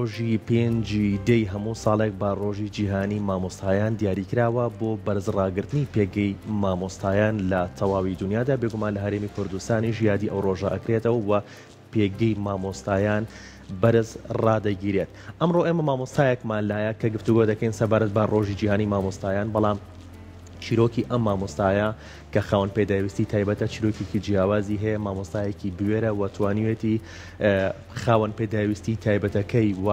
ڕۆژی پێنجی دەی هەموو ساڵێک بە ڕۆژی جیهانی مامۆستایان دیاریکراوە بۆ بەرزڕاگرتنی پێگەی مامۆستایان لە تەواوی دونیادا، بێگومان لە هەرێمی کوردستانیش یادی ئەو ڕۆژە ئەکرێتەوە و پێگەی مامۆستایان بەرز ڕادەگیرێت. ئەمڕۆ ئێمە مامۆستایەکمان لایە کە گفتوگۆ دەکەین سەبارەت بە ڕۆژی جیهانی مامۆستایان، بەڵام چیرۆکی ئەم مامۆستایە کە خاوەن پێداویستی تایبەتە چیرۆکێکی جیاوازی هەیە، مامۆستایەکی بوێرە و توانیوێتی خاوەن پێداویستی تایبەتەکەی و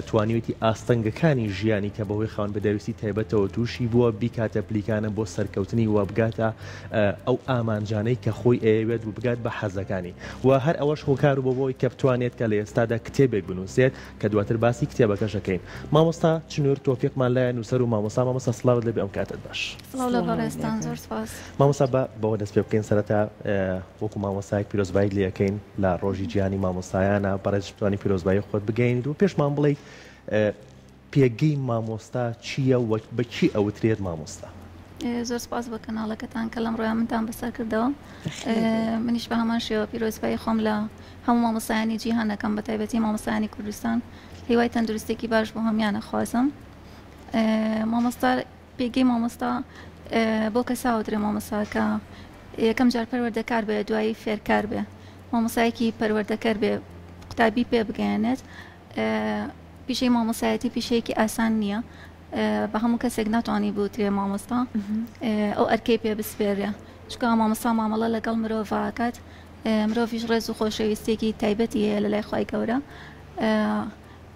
توانیوێتی ئاستەنگەکانی ژیانی کە بەهۆی خاوەن پێداویستی تایبەتەوە تووشی بووە بیکاتە پلیکانە بۆ سەرکەوتنی و بگاتە ئەو ئامانجانەی کە خۆی ئەیەوێت و بگات بە حەزەکانی و هەر ئەوەش هۆکار بووە بۆی کە بتوانێت کە لە ئێستادا کتێبێک بنووسێت کە دواتر باسی کتێبەکەش ئەکەین. مامۆستا چنوور تۆفیقمان لایە نووسەر و مامۆستا مامۆستا سڵاوت لێبێ ئەم کاتەت باش. سڵاو لە بەڕێزتان زۆر سپاس. مامۆستا با بەوە دەست پێ بکەین سەرەتا وەکو مامۆستایەک پیرۆزباییت لێ ئەکەین لە ڕۆژی جیهانی مامۆستایانە بەڕێزیش بتوانی پیرۆزبایی خۆت بگەیەنیت و پێشمان بڵێیت پێگەی مامۆستا چییە و بە کێ ئەوترێت مامۆستا؟ زۆر سپاس بۆ کەناڵەکەتان کە لەم ڕۆیان منتان بەسەر کردەوە منیش بە هەمان شێوە پیرۆزبایی خۆم لە هەموو مامۆستایانی جیهان ئەکەم بە تایبەتی مامۆستایانی کوردستان هیوای تەندروستێکی باش بۆ هەموان ئەخوازم مامۆستا پێگەی مامۆستا بۆ کەساوترێ مامۆستا کە یەکەم جار پەروەردەکار بێ دوایی فێرکار بێ مامۆسایەکی پەروەردەکەر بێ قوتابی پێ بگەیەنێت پیشەی مامۆسایەتی پیشەیەکی ئاسان نییە بە هەموو کەسێک ناتوانانی بوترێ مامۆستا ئەو ئەرکەی پێ بسپێرێ چونکە مامۆستا مامەڵە لەگەڵ مرۆڤ ئەکات مرۆڤیش ڕێز و خۆشەویستیەکی تایبەتی هەیە لە لای خوای گەورە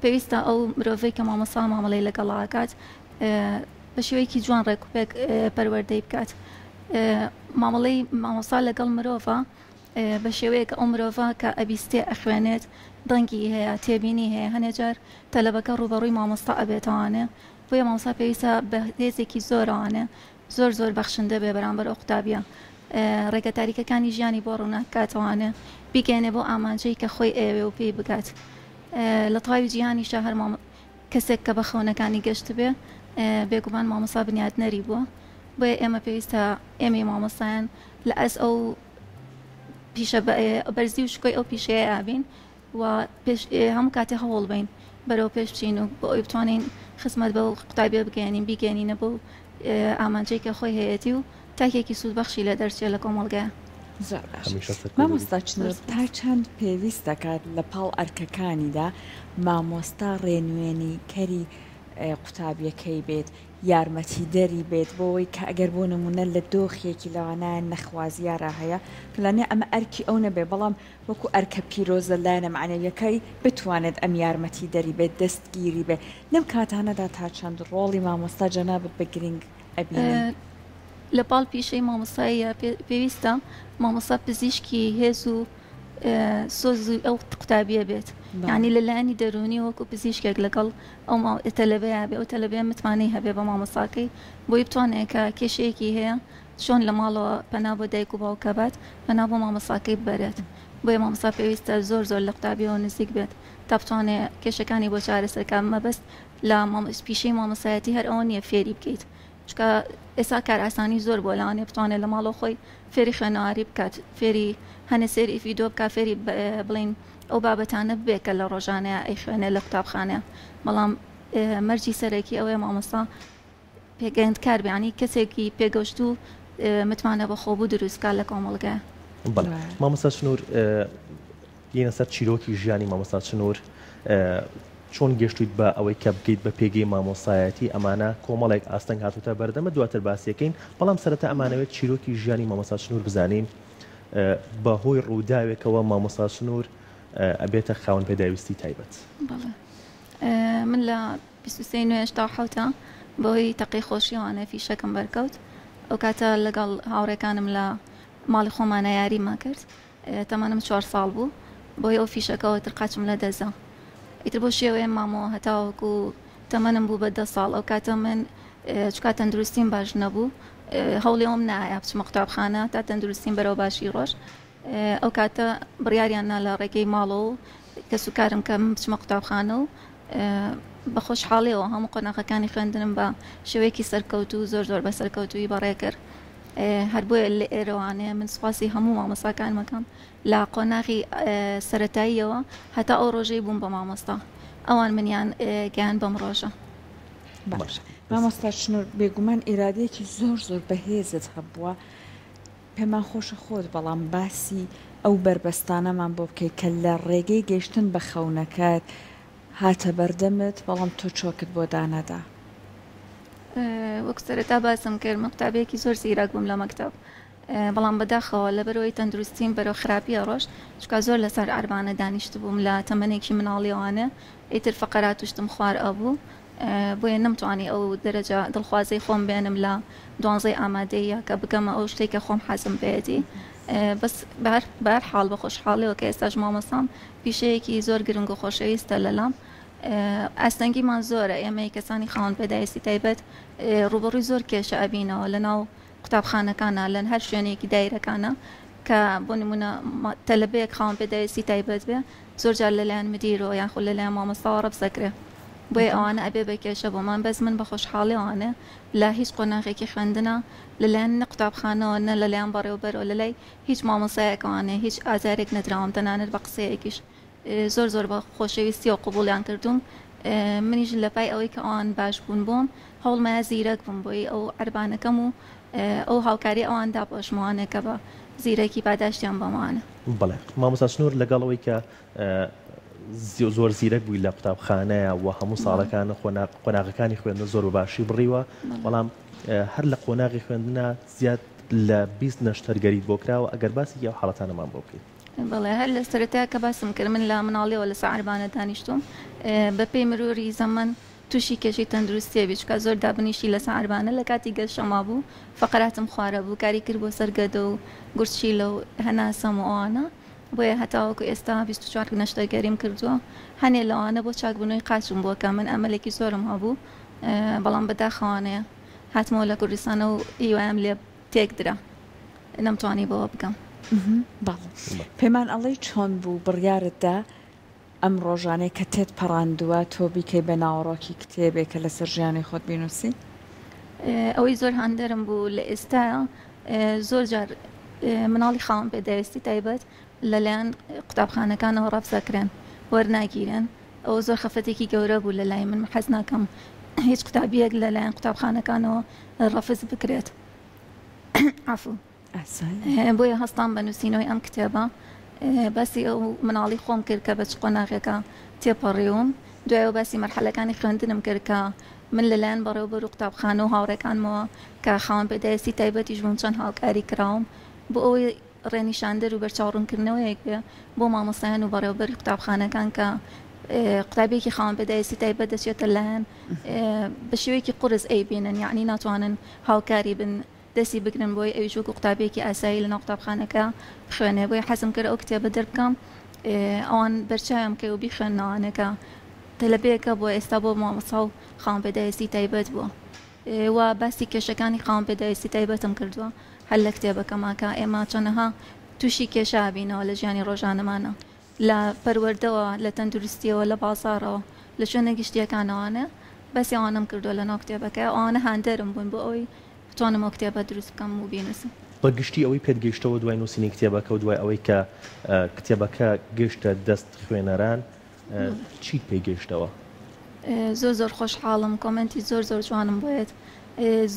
پێویستە ئەو مرۆڤەی کە مامۆستا مامەڵەی لەگەڵا ئەکات بە شێوەیەکی جوان ڕێک و پێک پەروەردەی بکات مامەڵەی مامۆستا لەگەڵ مرۆڤە بە شێوەیەک ئەو مرۆڤە کە ئەبیستێ ئەخوێنێت دەنگی هەیە تێبینی هەیە هەنێ جار تەلەبەکە ڕووبەڕووی مامۆستا ئەبێتەوانێ بۆیە مامۆستا پێویستە بە هێزێکی زۆرەوانێ زۆر زۆر بەخشندە بێ بەرامبەر ئەو قوتابیە ڕێگە تاریکەکانی ژیانی بۆ ڕووناک کاتەوانێ بیگەێنێ بۆ ئامانجەی کە خۆی ئەیەوێ و پێی بگات لە تەواوی جیهانیشا هەر کەسێک کە بە خەونەکانی گەشتبێ بێگومان مامۆستا بنیاتنەری بووە بۆیە ئێمە پێویستە ئێمەی مامۆستایان لە ئاست ئەو پیشە بەرزی و شکۆی ئەو پیشەیە بین و پێش هەموو کاتێ هەوڵ بین بەرەو پێش بچین و بۆ ئەوی بتوانین خزمەت بە قوتابیە بگەێنین بیگەێنینە بۆ ئامانجەی کە خۆی هەیەتی و تاکێکی سوودبەخشی لێ دەرچێ لە کۆمەڵگەیا. زۆر باش مامۆستا چنور تا چەند پێویست دەکات لە پاڵ ئەرکەکانیدا مامۆستا ڕێنوێنی کەری قوتابیەکەی بێت یارمەتیدەری بێت بۆ ئەوەی کە ئەگەر بۆ نمونە لە دۆخێکی لەوانایە نەخوازیارا هەیە کە لەوانەیە ئەمە ئەرکی ئەو نەبێ بەڵام وەکو ئەرکە پیرۆزە لایەنە مەعنەویەکەی بتوانێت ئەم یارمەتیدەری بێت دەستگیری بێت لەم کاتانەدا تا چەند ڕۆڵی مامۆستا جەنابت بە گرنگ ئەبینی؟ لە پاڵ پیشەی مامۆستاییە پێویستە مامۆستا پزیشکی هێز و سۆزی ئەو قوتابیە بێت یعنی لە لایەنی دەروونی وەکو پزیشکێک لەگەڵ ئەو تەلەبەیە بێ ئەو تەلەبەیە متمانەی هەبێ بە مامۆستاکەی بۆی بتوانێت کە کێشەیەکی هەیە چۆن لە ماڵەوە پەنا بۆ دایک و باوکە بات پەنا بۆ مامۆستاکەی ببەرێت بۆیە مامۆستا پێویستە زۆر زۆر لە قوتابیەوە نزیک بێت تا بتوانێت کێشەکانی بۆ چارەسەر کات مەبەست لە پیشەی مامۆستایەتی هەر ئەوە نییە فێری بکەیت چونکە ئێستا کارئاسانی زۆر بووە لەوانەیە بتوانێت لە ماڵەوە خۆی فێری خوێنەواری بکات فێری هەنێ سێری ڤیدۆ بکات فێری بڵین ئەو بابەتانە ببێ کە لە ڕۆژانەیە ئەیخوێنێ لە قوتابخانەیە بەڵام مەرجی سەرەکی ئەوەیە مامۆستا پێگەیەندکار بێ یانی کەسێکی پێگەشتوو متمانە بەخۆبوو دروست بکات لە کۆمەڵگە. بەڵێ مامۆستا سنوور یەنە سەر چیرۆکی ژیانی مامۆستا چنور چۆن گەشتویت بە ئەوەی کە بگەیت بە پێگەی مامۆستایەتی ئەمانە کۆمەڵێک ئاستەنگ هاتوتە بەردەمت دواتر باسیەکەین بەڵام سەرەتا ئەمانەوێت چیرۆکی ژیانی مامۆستا چنور بزانین بە هۆی ڕووداوێکەوە مامۆستا چنور ئەبێتە خاوەن پێداویستی تایبەت. بەڵێ من لە 23 نوێ 87 بەهۆی تەقەی خۆشیەوانە فیشەکم بەرکەوت ئەو کاتە لەگەڵ هاوڕێکانم لە ماڵی خۆمانە یاریمان کرد تەمەنم چوار ساڵ بوو بۆیە ئەو فیشەکەوە تر قاچم لە دەزا ئیتر بۆ شێوەیە مامەوە هەتاوەکو تەمەنم بوو بە دە ساڵ ئەو کاتە من چکا تەندروستیم باش نەبوو هەوڵی ئەوم نایە بچمە قوتابخانە تا تەندروستیم بەرەو باشی ڕۆژ ئەو کاتە بڕیاریان نا لە ڕێگەی ماڵەوە و کەسوکارم کە من بچمە قوتابخانە و بە خۆشحاڵیەوە هەموو قۆناغەکانی خوێندنم بە شێوەیەکی سەرکەوتوو زۆر زۆر بە سەرکەوتوویی بەڕێ کرد هەر بۆیە لە ئێرەوانێ من سوپاسی هەموو مامۆستاکانم ئەکەم لە قۆناغی سەرەتاییەوە هەتا ئەو ڕۆژەی بووم بە مامۆستا. ئەوان منیان گەیاند بەم ڕۆژە. باشە مامۆستا چنور بێگومان ئیرادەیەکی زۆر زۆر بەهێزت هەبووە پێمان خۆشە خۆت بەڵام باسی ئەو بەربەستانەمان بۆ بکەی کە لە ڕێگەی گەیشتن بە خەونەکەت هاتە بەردەمت بەڵام تۆ چۆکت بۆ دانەدا. وەک سەرەتا باسم کرد من قوتابیەکی زۆر زیرەک بووم لە مەکتەب بەڵام بەداخەوە لەبەرئەوەی تەندروستیم بەرەو خراپی ئەڕۆشت چونکە زۆر لەسەر عەربانە دانیشتبووم لە تەمەنێکی مناڵیەوانێ ئیتر فەقەرات و شتم خوار ئەبوو بۆیە نەمتوانی ئەو دەرەجە دڵخوازەی خۆم بێنم لە دوانزەی ئامادەییە کە بگەمە ئەو شتەی کە خۆم حەزم پێیەتی بەس بەهەر حاڵ بە خۆشحاڵیەوە کە ئێستاش مامۆستام پیشەیەکی زۆر گرنگ و خۆشەویستە لەلام ئاستەنگیمان زۆرە ئێمەی کەسانی خاوەن پێداویستی تایبەت ڕووبەڕووی زۆر کێشە ئەبینەوە لەناو قوتابخانەکانا لە هەر شوێنێکی دایرەکانا کە بۆ نمونە تەلەبەیەک خاوەن پێداویستی تایبەت بێ زۆر جار لەلایەن مدیرەوە یاخود لەلایەن مامۆستاوە ڕەفز ئەکرێ بۆیە ئەوانە ئەبێ بە کێشە بۆمان بەس من بە خۆشحاڵیەوانێ لە هیچ قۆناغێکی خوێندنا لەلایەن نە قوتابخانەوە نە لەلایەن بەڕێوبەرەوە لەلای هیچ مامۆستایەکەوانێ هیچ ئازارێک نەدراوم تەنانەت بە قسەیەکیش زۆر زۆر بە خۆشەویستیەوە قبوڵیان کردووم منیش لە پای ئەوەی کە ئەوان باش بوون بۆم هەوڵمایە زیرەک بم بۆی ئەو عەربانەکەم و ئەو هاوکاری ئەوان داپۆشمەوانێ کە بە زیرەکی پاداشتیان بەمەوانە. بەڵێ مامۆستا سنوور لەگەڵ ئەوەی کە زۆر زیرەک بووی لە قوتابخانەیە و هەموو ساڵەکان قۆناغەکانی خوێندن زۆر بە باشی بڕیوە بەڵام هەر لە قۆناغی خوێندنا زیاد لە 20 نەشتەرگەریت بۆ کراوە ئەگەر باسێکی ئەو حاڵەتانەمان بۆ بکەیت. بەڵێ هەر لە سەرەتا کە باسم کرد من لە مناڵیەوە لەسەر عەربانە دانیشتووم بە پێی مروری زەمەن تووشی کێشەی تەندروستیە بی چونکە زۆر دابنیشتی لەسەر عەربانە لە کاتی گەشەما بوو فەقەراتم خوارە بوو کاری کرد بۆ سەر گەدە و گورچیلە و هەناسەم و ئەوانە بۆیە هەتاوەکو ئێستا 24 نەشتەرگەریم کردووە هەنێ لەوانە بۆ چاکبوونەوەی قاچم بووە کە من ئەمەلێکی زۆرم هەبوو بەڵام بەداخەوانەیە هاتمەوە لە کوردستانە و هیوایم لێ تێکدرا نەمتوانی بەوە بگەم. بەڵێ. پێمان ئەڵێی چۆن بوو بڕیارت دا ئەم ڕۆژانەی کە تێت پەڕاندووە تۆ بیکەی بە ناوەڕۆکی کتێبێک کە لەسەر ژیانی خۆت بینووسی؟ ئەوەی زۆر هاندەرم بوو لە ئێستایا زۆر جار مناڵی خاوەن پێداویستی تایبەت لەلایەن قوتابخانەکانەوە ڕەفز ئەکرێن وەرناگیرێن ئەوە زۆر خەفەتێکی گەورە بوو لەلای من حەز ناکەم هیچ قوتابیەک لەلایەن قوتابخانەکانەوە ڕەفز بکرێت. عەفو. بۆیە هەستام بە نووسینەوەی ئەم کتێبە. باسی ئەو مناڵی خۆم کرد کە بە چ قۆناغێکا تێپەڕیوم. دوایەوە باسی مەرحەلەکانی خوێندنم کرد کە من لەلایەن بەڕێوەبەر و قوتابخانە و هاوڕێکانمەوە کە خاوەن پێداویستی تایبەتیش بوون چەند هاوکاری کراوم بۆ ئەوەی ڕێنیشاندەر و بەرچاوڕوونکردنەوەیەک بێ بۆ مامۆستایان و بەڕێوەبەری قوتابخانەکان کە قوتابیەکی خاوەن پێداویستی تایبەت دەچێتە لایەن بە شێوەیەکی قورس ئەیبینن یەعنی ناتوانن هاوکاری بن دەستی بگرن بۆی ئەویش وەکو قوتابیەکی ئاسایی لەناو قوتابخانەکە بخوێنێ بۆیە حەزم کرد ئەو کتێبە دەربکەم ئەوان بەرچاویان بکەوێ و بیخوێننەوانێ کە تەلەبەیەکە بۆ ئێستا بۆ مامۆستا و خاوەن پێداویستی تایبەت بووە و باسی کێشەکانی خاوەن پێداویستی تایبەتم کردووە هەر لە کتێبەکەما کە ئێمە چەنەها تووشی کێشە ئەبینەوە لە ژیانی ڕۆژانەمانا لە پەروەردەوە، لە تەندروستیەوە، لە بازاڕەوە، لە شوێنە گشتیەکانەوانە، باسی ئەوانەم کردووە لە ناو کتێبەکەیا، ئەوانە هاندەرم بوون بۆ ئەوەی بتوانم ئەو کتێبە دروست بکەم و بینووسم. بە گشتی ئەوەی پێت گەیشتەوە دوای نووسینی کتێبەکە و دوای ئەوەی کە کتێبەکە گەیشتە دەست خوێنەران، چیت پێ گەیشتەوە؟ زۆر زۆر خۆشحاڵم، کۆمێنتی زۆر زۆر جوانم بۆ یەت،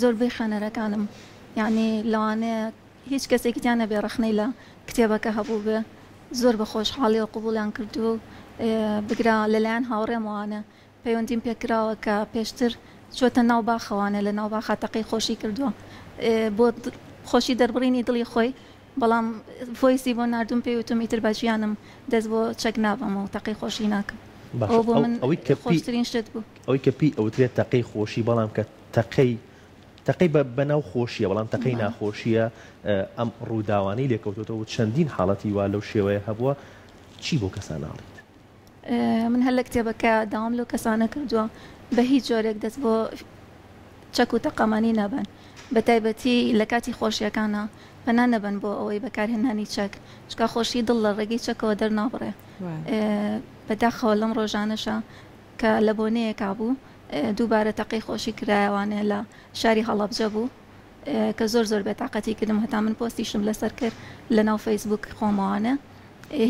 زۆربەی خوێنەرەکانم یانی لەوانەیە هیچ کەسێکی تیا نەبێ ڕەخنەی لە کتێبەکە هەبووبێ زۆر بە خۆشحاڵیەوە قبوڵیان کردووە و بگرە لەلایەن هاوڕێمەوانە پەیوەندیم پێکراوە کە پێشتر چۆتە ناو باخەوانە لە ناو باخا تەقەی خۆشی کردووە بۆ خۆشی دەربڕینی دڵی خۆی بەڵام ڤۆیسی بۆ ناردوم پێی وتم ئیتر بە ژیانم دەست بۆ چەک نابەم و تەقەی خۆشی ناکەم باشە ئەوە بۆ من ئەوەی کە پێی خۆشترین شت بوو. ئەوەی کە پێی ئەوترێت تەقەی خۆشی بەڵام کە تەقەی تەقەی بە بەناو خۆشیە بەڵام تەقەی ناخۆشیە ئەم ڕووداوانەی لێکەوتۆتەوە و چەندین حاڵەتی وا لەو شێوەیە هەبووە چی بۆ کەسان ئاڵیت؟ من هەر لە کتێبەکە داوام لەو کەسانە کردووە بە هیچ جۆرێک دەست بۆ چەک و تەقەمەنی نەبەن بە تایبەتی لە کاتی خۆشیەکانا پەنا نەبەن بۆ ئەوەی بەکارهێنانی چەک چونکە خۆشی دڵ لە ڕێگەی چەکەوە دەرنابڕێ بەداخەوە لەم ڕۆژانەشا کە لە بۆنەیەکا بوو دووبارە تەقەی خۆشی کرایەوانێ لە شاری هەڵەبجە بوو کە زۆر زۆر بێتاقەتی کردم هەتا من پۆستیشم لەسەر کرد لە ناو فەیسبوک خۆمەوانێ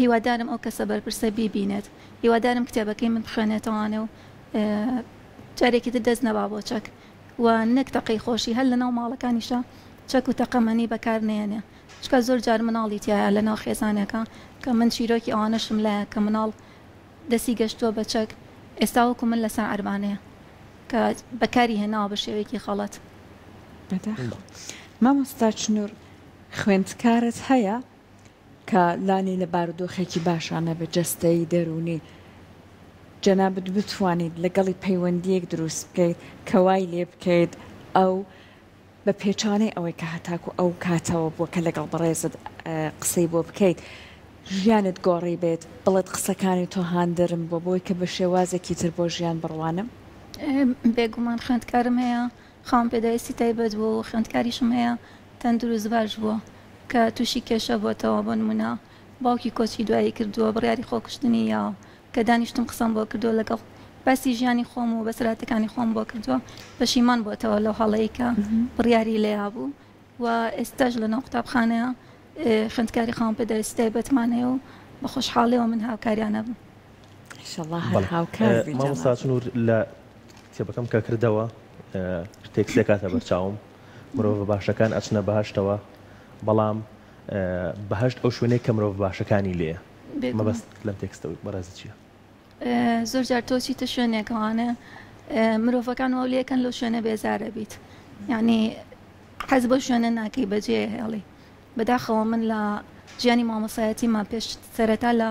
هیوادارم ئەو کەسە بەرپرسە بیبینێت. هیوادارم کتێبەکەی من بخوێنێتەوانێ و جارێکی تر دەست نەبا بۆ چەک و نەک تەقەی خۆشی هەر لەناو ماڵەکانیشا چەک و تەقەمەنی بەکار نەیەنێ چونکە زۆر جار مناڵی تیایە لەناو خێزانێکا کە من چیرۆکی ئەوانەشم لایە کە مناڵ دەستی گەشتووە بە چەک ئێستا وەکو من لەسەر عەربانەیە کە بەکاری هێناوە بە شێوەیەکی خەڵەت. بەداخەوە مامۆستا چنور خوێندکارت هەیە کە لانی لە بارودۆخێکی باشا نەبێت جەستەیی دەروونی جەنابت بتوانیت لەگەڵی پەیوەندییەک دروست بکەیت کە وای لێ بکەیت ئەو بە پێچەوانەی ئەوەی کە هەتاکو ئەو کاتەوە بووە کە لەگەڵ بەڕێزت قسەی بۆ بکەیت ژیانت گۆڕی بێت بڵێت قسەکانی تۆ هاندەرم بووە بۆی کە بە شێوازێکی تر بۆ ژیان بڕوانم؟ بێگومان خوێندکارم هەیە خاوەن پێداویستی تایبەت بووە و خوێندکاریشم هەیە تەندروست باش بووە کە تووشی کێشە بۆتەوە بۆ نموونە باوکی کۆچی دوایی کردووە بڕیاری خۆکوشتنی یاوە کە دانیشتم قسەم بۆ کردووە لەگەڵ باسی ژیانی خۆم و بەسەرهاتەکانی خۆم بۆ کردووە پەشیمان بۆتەوە لەو هەڵەی کە بڕیاری لێیا بوو و ئێستاش لەناو قوتابخانەیە خوێندکاری خاوەن پێداویستی تایبەتمان هەیە و بە خۆشحاڵیەوە من هاوکاریان ئەبم. ئیشەڵا هەر هاوکار بی مامۆستا جەنابت. چنور لە کتێبەکەم کە کردەوە تێکستێک هاتە بەرچاوم مرۆڤە باشەکان ئەچنە بەهەشتەوە بەڵام بەهەشت ئەو شوێنەیە کە مرۆڤ باشەکانی لێیە مەبەست لەم تێکستە بەڕێزت چییە؟ زۆر جار تۆ چیتە شوێنێکەوانە مرۆڤەکان واو لێکەن لەو شوێنە بێزارە بیت یعنی حەز بەو شوێنە ناکەی بەجێ هێڵی بەداخەوە من لە ژیانی مامۆسایەتیما پێش سەرەتا لە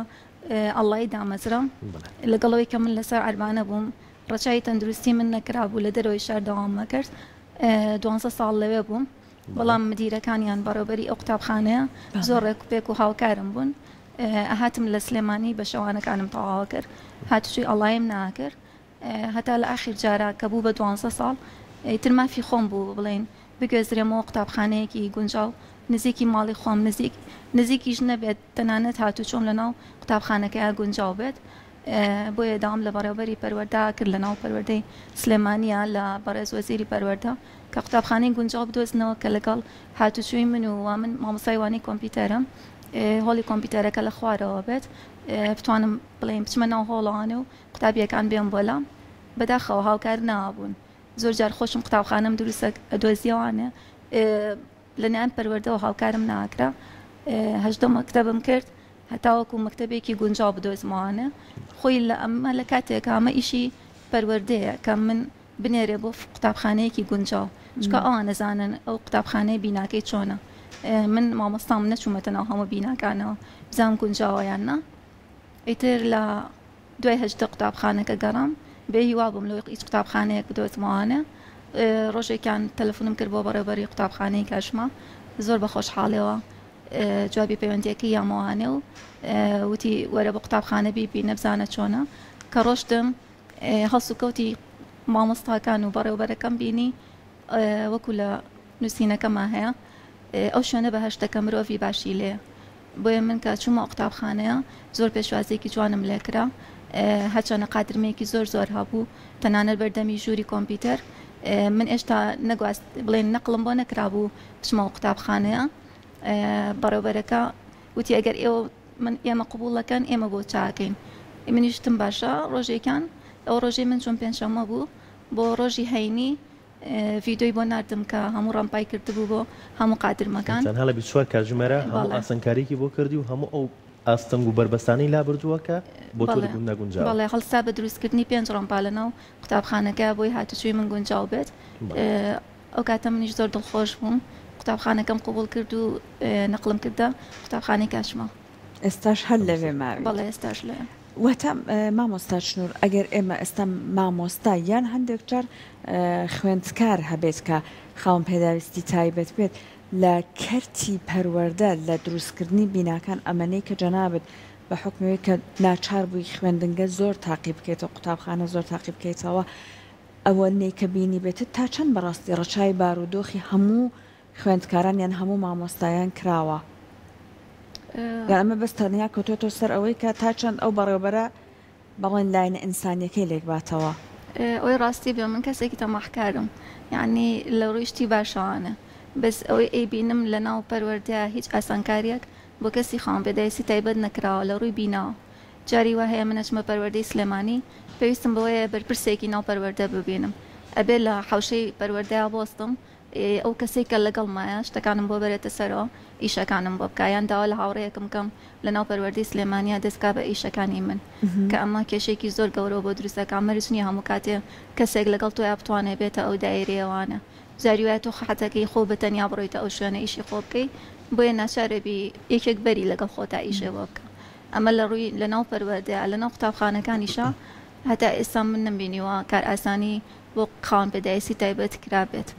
ئەڵڵایی دامەزرام لەگەڵەوەی کە من لەسەر عەربانە بووم ڕەچاوی تەندروستی من نەکرابوو لە دەرەوەی شار دەواممە کرد دوانزە ساڵ لەوێ بووم بەڵام مدیرەکانیان بەڕێوبەری ئەو قوتابخانەیە زۆر ڕێک و پێک و هاوکارم بوون ئەهاتم لە سلێمانی بە شەوانەکانم تەواوە کرد هاتوچۆی ئەڵایم ناکرد هەتا لە ئاخیر جارا کە بوو بە دوانزە ساڵ ئیتر مافی خۆم بوو بڵێین بگوێزرێمەوە قوتابخانەیەکی گونجاو نزیکی ماڵی خۆم نزیک نزیکیش نەبێت تەنانەت هاتوچۆم لەناو قوتابخانەکەیا گونجاو بێت بۆیە داوام لە بەڕێوبەری پەروەردە کرد لەناو پەروەردەی سلێمانیە لە بەڕێز وەزیری پەروەردە کە قوتابخانەی گونجاو بدۆزنەوە کە لەگەڵ هاتوچۆی من و وا من مامۆستای وانەی کۆمپیوتەرم هۆڵی کۆمپیوتەرەکە لە خوارەوە بێت بتوانم بڵێم بچمە ناو هۆڵەوانێ و قوتابیەکان بێن بۆ لام بەداخەوە هاوکار نابوون زۆر جار خۆشم قوتابخانەم دروستە ئەدۆزیەوانێ لە لایەن پەروەردەوە هاوکارم ناکرا 18 مەکتەبم کرد هەتاوەکو مەکتەبێکی گونجاو بدۆزمەوانێ خۆی لە ئەمە لە کاتێک ئەمە ئیشی پەروەردەیە کە من بنێرێ بۆ قوتابخانەیەکی گونجاو چونکە ئەوان ئەزانن ئەو قوتابخانەیە بیناکەی چۆنە من مامۆستام نەچوومەتە ناو هەموو بیناکانەوە بزانم گونجاوە یان نا ئیتر لە دوای 18 قوتابخانەکە گەڕام بێ هیوا بووم لەوەی هیچ قوتابخانەیەک بدۆزمەوانێ ڕۆژێکیان تەلەفۆنم کرد بۆ بەڕێوبەری قوتابخانەی کاشما زۆر بە خۆشحاڵیەوە جوابی پەیوەندیەکەی یامەوانێ و وتی وەرە بۆ قوتابخانە بیبینە بزانە چۆنە کە ڕۆشتم هەڵسوکەوتی مامۆستاکان و بەڕێوبەرەکەم بینی وەکو لە نووسینەکەما هەیە ئەو شوێنە بەهەشتە کە مرۆڤی باشی لێیە بۆیە من کە چوومە قوتابخانەیە زۆر پێشوازیەکی جوانم لێکرا هەرچەنە قادرمەیەکی زۆر زۆر هەبوو تەنانەت بەردەمی ژووری کۆمپیوتەر من ئێشتا نەگواست بڵێن نەقڵم بۆ نەکرابوو بچمەوە قوتابخانەیە بەڕێوبەرەکە وتی ئەگەر ئێوە من ئێمە قبوڵ ئەکەن ئێمە بۆ چاکەین منیش وتم باشە ڕۆژێکیان ئەو ڕۆژەی من چووم پێنجشەممە بوو بۆ ڕۆژی هەینی ڤیدۆی بۆ ناردم کە هەموو ڕەمپای کردبوو بۆ هەموو قادرمەکان. تەنها لە 24 کاتژمێرا هەموو ئاسانکاریەکی بۆ کردی و هەموو ئەو ئاستەنگ و بەربەستانەی لابردووە کە بۆ تۆ نەگونجاوە. بەڵێ هەڵسا بە دروستکردنی پێنج ڕەمپا لەناو قوتابخانەکە بۆی هاتوچۆی من گونجاو بێت. ئەو کاتە منیش زۆر دڵخۆش بووم قوتابخانەکەم قبوڵ کرد و نەقڵم کردە قوتابخانەی کاشما. ئێستاش هەر لەوێ ماویت؟ بەڵێ ئێستاش لەوێم. واتە مامۆستا چنور ئەگەر ئێمە ئێستا مامۆستا یان هەندێک جار خوێندکار هەبێت کە خاوەن پێداویستی تایبەت بێت لە کەرتی پەروەردە لە دروستکردنی بیناکان ئەمەنەی کە جەنابت بە حوکمی ئەوەی کە ناچار بووی خوێندنگە زۆر تاقی بکەیتەوە قوتابخانە زۆر تاقی بکەیتەوە ئەوەنەی کە بینیبێتت تا چەند بەڕاستی ڕەچاوی بارودۆخی هەموو خوێندکاران یان هەموو مامۆستایان کراوە؟ یان ئەمە بەس تەنیا کەوتۆتەوە سەر ئەوەی کە تا چەند ئەو بەڕێوبەرە بەڵێن لایەنە ئینسانیەکەی لێک باتەوە؟ ئەوەی ڕاستی بێ من کەسێکی تەماحکارم یانی لە ڕووی شتی باشەوانە بەس ئەوەی ئەیبینم لە ناو پەروەردەیا هیچ ئاسانکاریەک بۆ کەسی خاوەن پێداویستی تایبەت نەکراوە لە ڕووی بیناوە. جاری وا هەیە من ئەچمە پەروەردەی سلێمانی پێویستم بەوەیە بەرپرسێکی ناو پەروەردە ببینم ئەبێ لە حەوشەی پەروەردەیا بوەستم ئەو کەسەی کە لەگەڵمایە شتەکانم بۆ بەرێتە سەرەوە ئیشەکانم بۆ بکا یان داوا لە هاوڕێیەکم بکەم لەناو پەروەردەی سلێمانیا دەست بکا بە ئیشەکانی من کە ئەمە کێشەیەکی زۆر گەورەوە بۆ دروست ئەکا مەرج نییە هەموو کاتێ کەسێک لەگەڵ تۆیا بتوانێ بێتە ئەو دایرەیەوانە جاری وایە تۆ حەزەکەی خۆ بە تەنیا بڕۆیتە ئەو شوێنە ئیشی خۆ بکەی بۆیە ناچارەبی یەکێک بەری لەگەڵ خۆتا ئیشێ بۆ بکا ئەمە لە ڕووی لەناو پەروەردەیا لەناو قوتابخانەکانیشا هەتا ئێستا من نەمبینیوە کارئاسانی بۆ خاوەن پێداویستی تایبەت کرابێت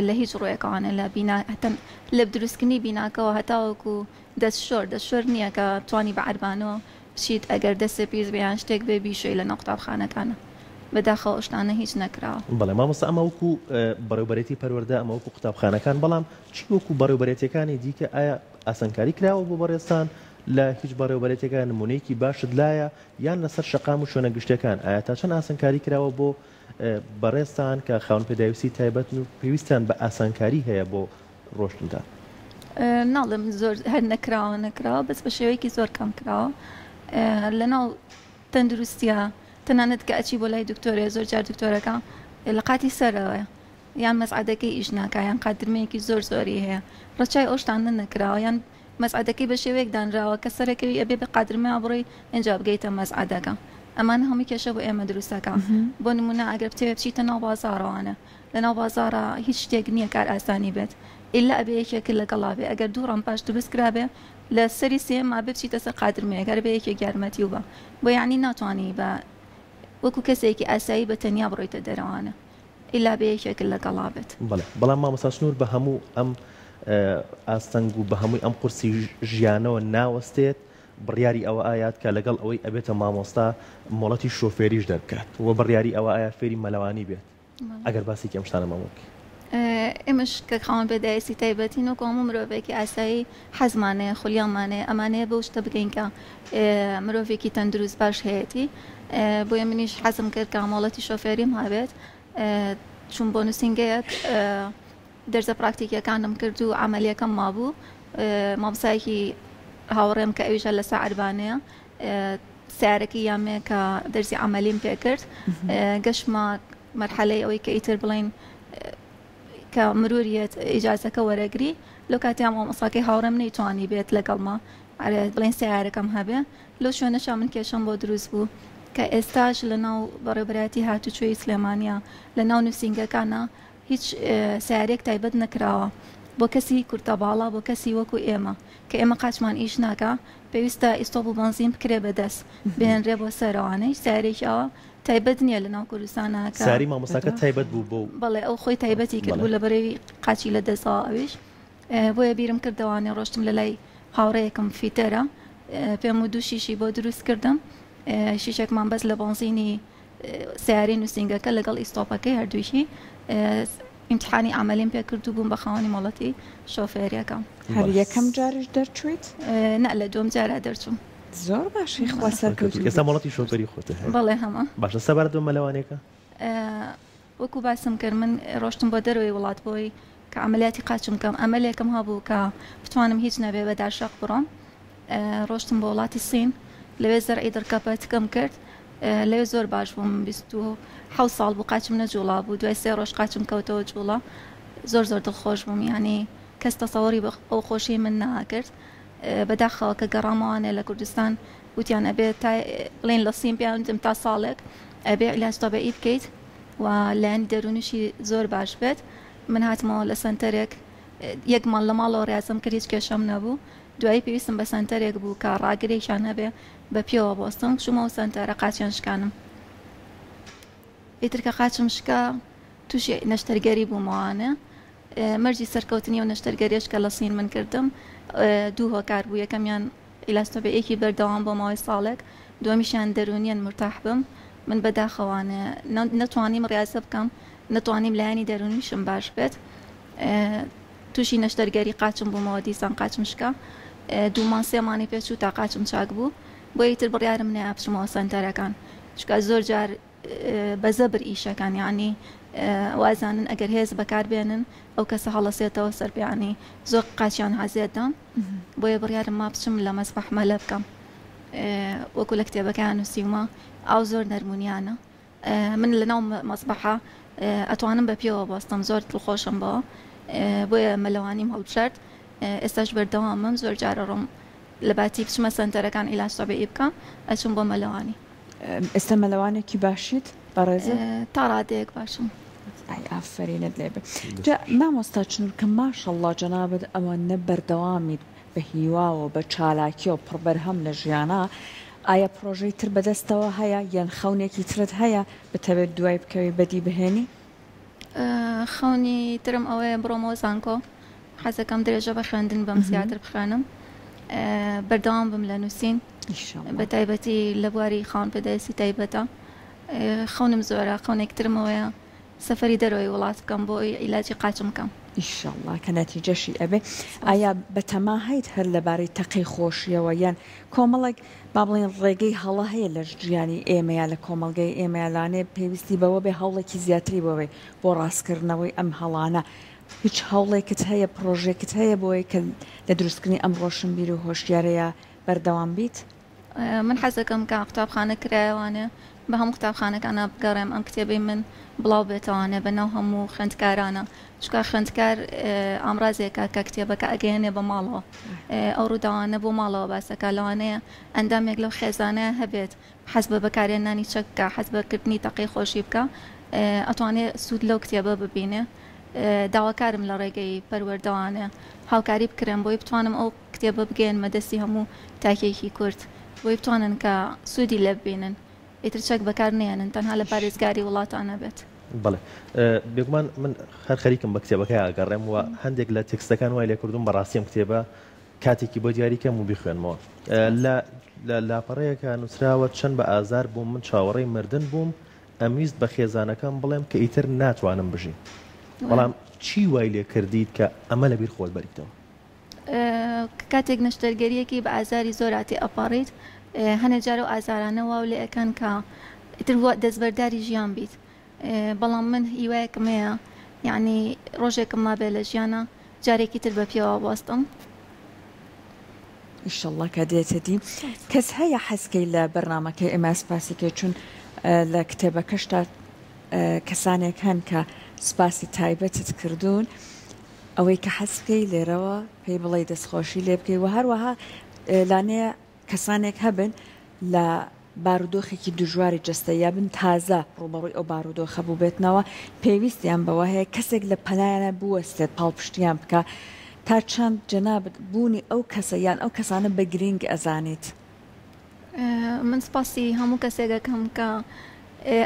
لە هیچ ڕوویەکەوانە لە بینا هەتا لە دروستکردنی بیناکەوە هەتاوەکو دەستشۆر دەستشۆر نییە کە توانی بە عەربانۆ بچیت ئەگەر دەستێ پیس بێ یان شتێک بێ بیشۆی لەناو قوتابخانەکانە بەداخەوە ئەو شتانە هیچ نەکراوە. بەڵێ مامۆستا ئەمە وەکو بەڕێوبەرێتی پەروەردە ئەمە وەکو قوتابخانەکان بەڵام چی وەکو بەڕێوبەرێتیەکانی دیکە ئایا ئاسانکاری کراوە بۆ بەڕێزتان لە هیچ بەڕێوبەرێتێکا نمونەیەکی باشت لایە یان لەسەر شەقام و شوێنە گشتیەکان ئایا تا چەند ئاسانکاری کراوە بۆ بەڕێزتان کە خاوەن پێداویستی تایبەتن و پێویستیان بە ئاسانکاری هەیە بۆ ڕۆشتنتان؟ ناڵێم زۆر هەر نەکراوە نەکراوە بەس بە شێوەیەکی زۆر کەم کراوە لەناو تەندروستیا تەنانەت کە ئەچی بۆ لای دکتۆرێ زۆر جار دکتۆرەکە لە قاتی سەرەوەیە یان مەسعەدەکەی ئیش ناکا یان قادرمەیەکی زۆر زۆری هەیە ڕەچای ئەو شتانە نەکراوە یان مەسعەدەکەی بە شێوەیەک دانراوە کە سەرەکەوی ئەبێ بە قادرمەیا بڕۆی ئینجا بگەیتە مەسعەدەکە ئەمانە هەمووی کێشە بۆ ئێمە دروست ئەکا بۆ نمونە ئەگەر بتەوێ بچیتە ناو بازاڕەوانە لەناو بازاڕا هیچ شتێک نییە کار ئاسانی بێت ئیلا ئەبێ یەکێکت لەگەڵا بێ ئەگەر دوو ڕەمپاش دروست کرابێ لە سەری سێیەما بێ بچیتە سەر قادرمەیەک هەر بێ یەکێک یارمەتیو بە بۆ یانی ناتوانی بە وەکو کەسێکی ئاسایی بە تەنیا بڕۆیتە دەرەوانە ئیلا بێ یەکێکت لەگەڵا بێت. بەڵێ بەڵام مامۆستا سنوور بە هەموو ئەم ئاستەنگ و بە هەمووی ئەم قورسی ژیانەوە ناوەستێت، بڕیاری ئەوە ئایات کە لەگەڵ ئەوەی ئەبێتە مامۆستا مۆڵەتی شۆفێریش دەربکات و بڕیاری ئەوە ئایا فێری مەلەوانی بێت ئەگەر باسێکی ئەم شتانەمان بۆ بکەی. ئێمەش کە خاوەن پێداویستی تایبەتین وەکو هەموو مرۆڤێکی ئاسایی حەزمان هەیە خولیامان هەیە ئەمانەیە بەو شتە بگەین کە مرۆڤێکی تەندروست باش هەیەتی بۆیە منیش حەزم کرد کە مۆڵەتی شۆفێریم هەبێت چووم بۆ نووسینگەیەک دەرزە پراکتیکیەکانم کرد و عەمەلیەکەم مابوو مامۆستایەکی هاوڕێم کە ئەویش هەر لەسەر عەربانەیە سیارەکەی یامێ کە دەرزی عەمەلیم پێکرد گەشتمە مەرحەلەی ئەوەی کە ئیتر بڵین کە مروریەت ئیجازەکە وەرەگری لەو کاتیا مامۆستاکەی هاوڕێم نەیتوانی بێت لەگەڵما بڵێن سیارەکەم هەبێ لەو شوێنەشا من کێشەم بۆ دروست بوو کە ئێستاش لەناو بەڕێوبەرایەتی هاتوچۆی سلێمانیا لەناو نووسینگەکانە هیچ سەیارەیەک تایبەت نەکراوە بۆ کەسی کورتە باڵا بۆ کەسی وەکو ئێمە کە ئێمە قاچمان ئیش ناکا پێویستە ئیستۆپ و بەنزین بکرێ بە دەست بهێنرێ بۆ سەرەوانە هیچ سەیارەیەکی ئاوا تایبەت نییە لە ناو کوردستانا کە سەیارەی مامۆستاکە تایبەت بوو بۆ بەڵێ ئەو خۆی تایبەتی کرد بوو لەبەرەوی قاچی لە دەستەوە ئەویش بۆیە بیرم کردەوانێ ڕۆشتم لە لای هاوڕێیەکم فیتەرە پێم و دوو شیشی بۆ دروست کردم شیشێکمان بەس لە بەنزینی سەیارەی نووسینگەکە لەگەڵ ئیستۆپەکەی هەردووکی ئیمتحانی عەمەلیم پێ کرد و بووم بە خاوەنی مۆڵەتی شۆفێریەکە. هەر یەکەم جاریش دەرچوویت؟ نا لە دووەم جارا دەرچووم. زۆر باشی خوا سەرکەوتوو ئێستا مۆڵەتی شۆفێری خۆتت هەیە؟ بەڵێ هەمە. باشە سەبارەت بە مەلەوانیەکە؟ وەکو باسم کرد من ڕۆشتم بۆ دەرەوەی وڵات بۆی کە عەمەلیاتی قاچم بکەم ئەمەلێکم هەبوو کە بتوانم هیچ نەبێ بە دارشەق بڕۆم ڕۆشتم بۆ وڵاتی سین لەوێ زەرعی دڕکەپە تکم کرد لەوێ زۆر باش بووم 27 ساڵ بوو قاچم نەجوڵا بوو دوای سێ ڕۆژ قاچم کەوتەوە جوڵە زۆر زۆر دڵخۆش بووم یعنی کەس تەسەوەری بە ئەو خۆشی من ناکرد بەداخەوە کە گەڕامەوانێ لە کوردستان وتیان ئەبێ تا بڵێن لە سین پێیان وتم تا ساڵێک ئەبێ عیلاج تەبعی بکەیت و لایەنی دەروونیشی زۆر باش بێت من هاتمەوە لە سەنتەرێک یەک مانگ لە ماڵەوە ڕیازم کرد هیچ کێشەم نەبوو دوایی پێویستم بە سەنتەرێک بوو کە ڕاگرێکیان هەبێ بە پێوە بۆستم چوومەوە سەنتەرە قاچیان شکانم ئیتر کە قاچم شکا تووشی نەشتەرگەری بوومەوانێ مەرجی سەرکەوتنی ئەو نەشتەرگەریەش کە لە سین من کردم دوو هۆکار بوو یەکەمیان ئیلاستۆبێیەکی بەردەوام بۆ ماوەی ساڵێک دووەمیشیان دەروونیەن مورتاح بم من بەداخەوانێ نەتوانیم ڕیازە بکەم نەتوانیم لایەنی دەروونیشم باش بێت تووشی نەشتەرگەری قاچم بوومەوە دیسان قاچم شکا دوو مانگ سێ مانگی پێچوو تا قاچم چاک بوو بۆ ئیتر بڕیارم نەیا بچمەوە سەنتەرەکان چونکە زۆر جار بە زەبر ئیشەکان یانی وازانن ئەگەر هێز بەکار بێنن ئەو کەسە هەڵەسێتەوە سەر پێیانی زۆر قاچیان عەزێت دام بۆیە بڕیارم ما بچم لە مەسبەح مەلە بکەم. وەکو لە کتێبەکەیا نووسیومە ئاو زۆر نەرمونیانە من لەناو مەسبەحا ئەتوانم بە پێوە بوەستم زۆر دڵخۆشم بەوە بۆیە مەلەوانیم هەڵبژارد ئێستاش بەردەوامم زۆر جار ئەڕۆم لە باتی بچمە سەنتەرەکان عیلاج تەبیعی بکەم ئەچم بۆ مەلەوانی. ئێستا مەلەوانێکی باشیت بەڕێزت؟ تا ڕادەیەک باشم. ئای ئافەرینت لێ بێ. جا مامۆستا چنور کە ماشەڵڵا جەنابت ئەوەندە بەردەوامیت بە هیواوە بە چالاکیەوە پڕ بەرهەم لە ژیانا ئایا پڕۆژەی تر بەدەستەوە هەیە یان خەونێکی ترت هەیە بتەوێت دوای بکەوی بەدی بهێنی؟ خەونی ترم ئەوەیە بڕۆمەوە زانکۆ حەزەکەم درێژە بە خوێندن بەم زیاتر بخوێنم بەردەوام بم لە نووسین بە تایبەتی لە بواری خاوەن پێداویستی تایبەتە خەونم زۆرە خەونێک ترم ئەوەیە سەفەری دەرەوەی وڵات بکەم بۆ ئەوەی عیلاجی قاچم بکەم. ئیشەڵا کە نەتیجەشی ئەبێ. ئایا بەتەما هەیت هەر لەبارەی تەقەی خۆشیەوە یان کۆمەڵێک با بڵێین ڕێگەی هەڵە هەیە لە ژیانی ئێمەیا لە کۆمەڵگەی ئێمەیا لانەیە پێویستی بەوە بێ هەوڵێکی زیاتری بۆ بێ بۆ ڕاستکردنەوەی ئەم هەڵانە هیچ هەوڵێکت هەیە پڕۆژێکت هەیە بۆی کە لە دروستکردنی ئەم ڕۆشنبیر و هۆشیارەیا بەردەوام بیت؟ من حەزەکەم کە قوتابخانە کرایەوانێ بە هەموو قوتابخانەکانا بگەڕێم ئەم کتێبەی من بڵاو بێتەوانێ بە ناو هەموو خوێندکارانە چونکە خوێندکار ئامرازێکە کە کتێبەکە ئەگەیەنێ بە ماڵەوە ئەو ڕووداوانە بۆ ماڵەوە باسەکە لەوانەیە ئەندامێک لەو خێزانە هەبێت حەز بە بەکارهێنانی چەک بکە حەز بە کردنی تەقەی خۆشی بکە ئەتوانێ سوود لەو کتێبە ببینێ داواکارم لە ڕێگەی پەروەردەوانێ هاوکاری بکرێم بۆی بتوانم ئەو کتێبە بگەیەنمە دەستی هەموو تاکێکی کورد بۆی بتوانن کە سوودی لێ ببینن ئیتر چەک بەکار نەیەنن تەنها لە پارێزگاری وڵاتان نەبێت. بەڵێ بێگومان من هەر خەریکم بە کتێبەکەی ئەگەڕێم و هەندێک لە تێکستەکان وای لێکردووم بەڕاستی ئەم کتێبە کاتێکی بۆ دیاری کەم و بیخوێنمەوە لە لە لاپەڕەیەکە نووسراوە چەند بە ئازار بووم من چاوەڕێی مردن بووم ئەمویست بە خێزانەکەم بڵێم کە ئیتر ناتوانم بژیم بەڵام چی وای لێ کردیت کە ئەمە لەبیر خۆت بەریتەوە؟ کاتێک نەشتەرگەریەکی بە ئازاری زۆرا تێ ئەپەڕیت هەنێ جار ئەو ئازارانە واو لێ ئەکەن کە ئیتر دەستبەرداری ژیان بیت بەڵام من هیوایەکم هەیە یعنی ڕۆژێکم مابێ لە ژیانە جارێکی تر بە پێوە بوەستم. ئیشەڵڵا کە دێتە دی. کەس هەیە حەزکەی لە بەرنامەکەی ئێمە سپاسی کەی چون لە کتێبەکەشتا کەسانێک هەن کە سپاسی تایبەتت کردوون ئەوەی کە حەز بکەی لێرەوە پێی بڵێی دەستخۆشی لێ بکەی و هەروەها لانەیە کەسانێک هەبن لە بارودۆخێکی دژواری جەستەییا بن تازە ڕووبەڕووی ئەو بارودۆخە بووبێتنەوە پێویستیان بەوە هەیە کەسێک لە پەنایانە بوەستێت پاڵپشتیان بکا تا چەند جەنابت بوونی ئەو کەسە یان ئەو کەسانە بە گرینگ ئەزانیت؟ من سپاسی هەموو کەسێک ئەکەم کە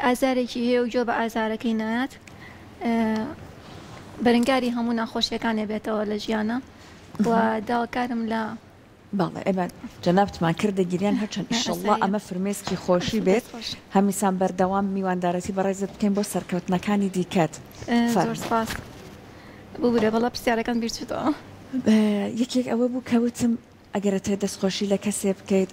ئازارێکی هەیە و گوێ بە ئازارەکەی نایات بەرەنگاری هەموو ناخۆشیەکانێ بێتەوە لە ژیانە و داواکارم لە بەڵێ ئێمە جەنابتمان کردە گریان هەرچەند ئیشەڵڵا ئەمە فرمێسکی خۆشی بێت هەمیسان بەردەوام میواندارەتی بەڕێزت بکەین بۆ سەرکەوتنەکانی دیکەت. زۆر سپاس ببورە بەڵا پرسیارەکان بیرچووتەوە. یەکێک ئەوە بوو کە وتم ئەگەر ئەتەوێت دەستخۆشی لە کەسێ بکەیت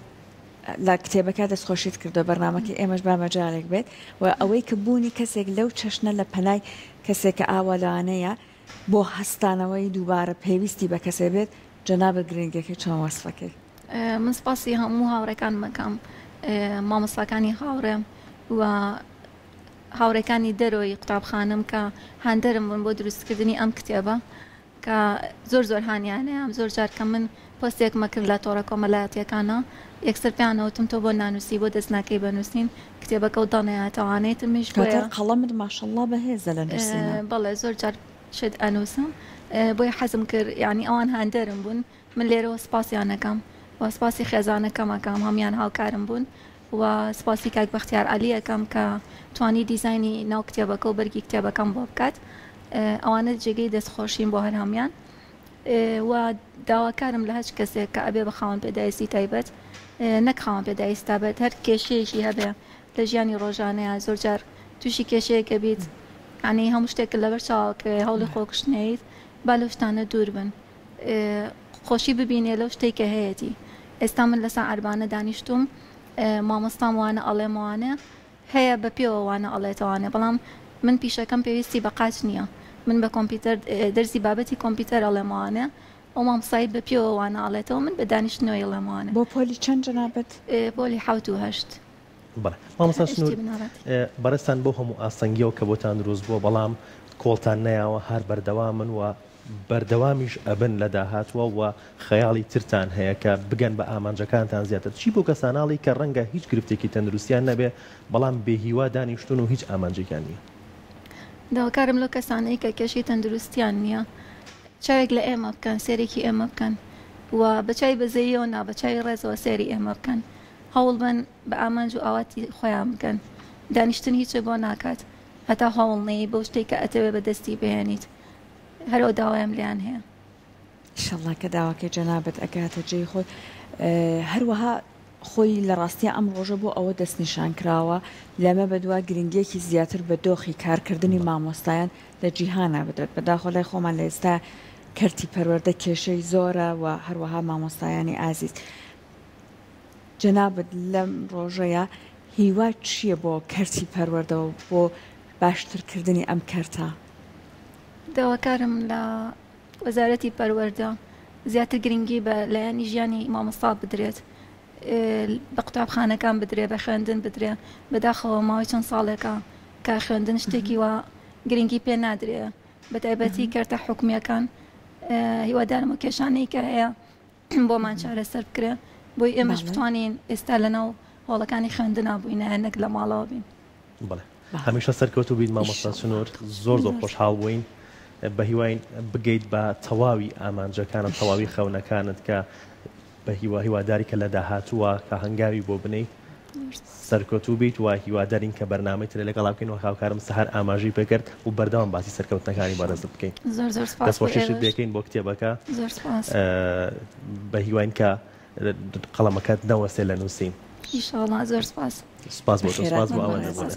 لە کتێبەکە دەستخۆشیت کردووە بەرنامەکەی ئێمەش با مەجالێک بێت و ئەوەی کە بوونی کەسێک لەو چەشنە لە پەنای کەسێک کە ئاوا لەوانەیە بۆ هەستانەوەی دووبارە پێویستی بە کەسێ بێت جەنابت گرنگیەکەی چۆن وەسفەکەی؟ من سپاسی هەموو هاوڕێکانم ئەکەم مامۆستاکانی هاوڕێم و هاوڕێکانی دەرەوەی قوتابخانەم کە هاندەرم بوون بۆ دروستکردنی ئەم کتێبە کە زۆر زۆر هانیان ئەیام زۆر جار کە من پۆستێکمە کرد لە تۆڕە کۆمەلایەتیەکانا یەکسەر پێیان ئەوتم تۆ بۆ نانوسی بۆ دەست ناکەی بە نوسین کتێبەکە و دەڵنیاتەوانەی تمیش بۆیە کەوتەر قەڵەمت ماشەڵڵا بەهێزە لە نوسینا. بەڵێ زۆر جار شت ئەنوسم بۆیە حەزم کرد یانی ئەوان هاندەرم بوون من لێرەوە سپاسیان ئەکەم و سپاسی خێزانەکەم ئەکەم هەموان هاوکارم بوون و سپاسی کاک بەختیار عەلی ئەکەم کە توانی دیزاینی ناو کتێبەکە و بەرگی کتێبەکەم بۆ بکات ئەوانە جێگەی دەستخۆشین بۆ هەر هەموان و داواکارم لە هەچ کەسێک کە ئەبێ بە خاوەن پێداویستی تایبەت نەک خاوەن پێداویستی تابەت هەر کێشەیەکی هەبێ لە ژیانی ڕۆژانەیە زۆر جار تووشی کێشەیەکە بیت یعنی هەموو شتێکت لەبەر چاوەکەوێ هەوڵی خۆکوشتنەیت با لەو شتانە دوور بن خۆشی ببینێ لەو شتەی کە هەیەتی ئێستا من لەسەر عەربانە دانیشتووم مامۆستام وانە ئەڵێمەوانێ هەیە بە پێوە وانە ئەڵێتەوانێ بەڵام من پیشەکەم پێویستی بە قاچ نییە من بە کۆمپیوتەر دەرسی بابەتی کۆمپیوتەر ئەڵێمەوانێ. ئەو مامۆستای بە پێوە وانە ئەڵێتەوە من بە دانیشتنەوە ئەڵێم وانە. بۆ پۆلی چەند جەنابت؟ پۆلی حەوت و هەشت. بەڵێ مامۆستا سنوور بەڕێزتان بەو هەموو ئاستەنگیەوە کە بۆتان دروست بووە بەڵام کۆڵتان نەیاوە هەر بەردەوامن و بەردەوامیش ئەبن لە داهاتووە و خەیاڵی ترتان هەیە کە بگەن بە ئامانجەکانتان زیاتر چی بۆ کەساناڵی کە ڕەنگە هیچ گرفتێکی تەندروستیان نەبێ بەڵام بێ هیوا دانیشتوون و هیچ ئامانجێکیان نییە؟ داواکارم لەو کەسانەی کە کێشەی تەندروستیان نییە چاوێک لە ئێمە بکەن سەیرێکی ئێمە بکەن و بە چاوی بەزەییەوە نا بە چاوی ڕێزەوە سەیری ئێمە بکەن هەوڵبەن بە ئامانج و ئاواتی خۆیان بگەن دانیشتن هیچت بۆ ناکات هەتا هەوڵ نەیی بەو شتەی کە ئەتەوێ بەدەستی بهێنیت هەر ئەو داوایەم لێیان هەیە. ئیشەڵا کە داواکەی جەنابت ئەگاتە جێی خۆی هەروەها خۆی لە ڕاستیا ئەم ڕۆژە بۆ ئەوە دەستنیشان کراوە لەمە بەدوا گرنگیەکی زیاتر بە دۆخی کارکردنی مامۆستایان لە جیهانا بدرێت بەداخەوە لای خۆمان لە ئێستا کەرتی پەروەردە کێشەی زۆرە و هەروەها مامۆستایانی ئازیز جەنابت لەم ڕۆژەیا هیوات چییە بۆ کەرتی پەروەردە و بۆ باشترکردنی ئەم کەرتە؟ داواکارم لە وەزارەتی پەروەردە زیاتر گرنگی بە لایەنی ژیانی مامۆستا بدرێت، بە قوتابخانەکان بدرێ، بە خوێندن بدرێ. بەداخەوە ماوەی چەند ساڵێکە کە خوێندن شتێکی وا گرنگی پێ نادرێ، بەتایبەتی کەرتە حکومییەکان. هیوادارم ئەو کێشانەی کە هەیە بۆمان چارەسەر بکرێ بۆی ئێمەش بتوانین ئێستا لەناو هۆڵەکانی خوێندنا بووینایە نەک لە ماڵەوە بین. بەڵێ هەمیشە سەرکەوتوو بیت مامۆستا سنوور زۆر زۆر خۆشحاڵ بووین بە هیواین بگەیت بە تەواوی ئامانجەکانت تەواوی خەونەکانت کە بە هیوا هیواداری کە لە داهاتووە کە هەنگاوی بۆ بنیت سەرکەوتوو بیت و هیوادارین کە بەرنامەی ترە لەگەڵا بکەین وەک هاوکارم سەحەر ئاماژەی پێکرد و بەردەوام باسی سەرکەوتنەکانی بەڕێزت بکەین. زۆر زۆر سپاس بۆ دەستخۆشیشت ئێوەش. لێکەین بۆ کتێبەکە. زۆر سپاس. بە هیواین کە قەڵەمەکەت نەوەستێ لە نووسین. ئیشاڵڵا زۆر سپاس. سپاس بۆ تۆ سپاس بەخێرهاتن بۆ ئەوە بەڕێزت. نەبوونت.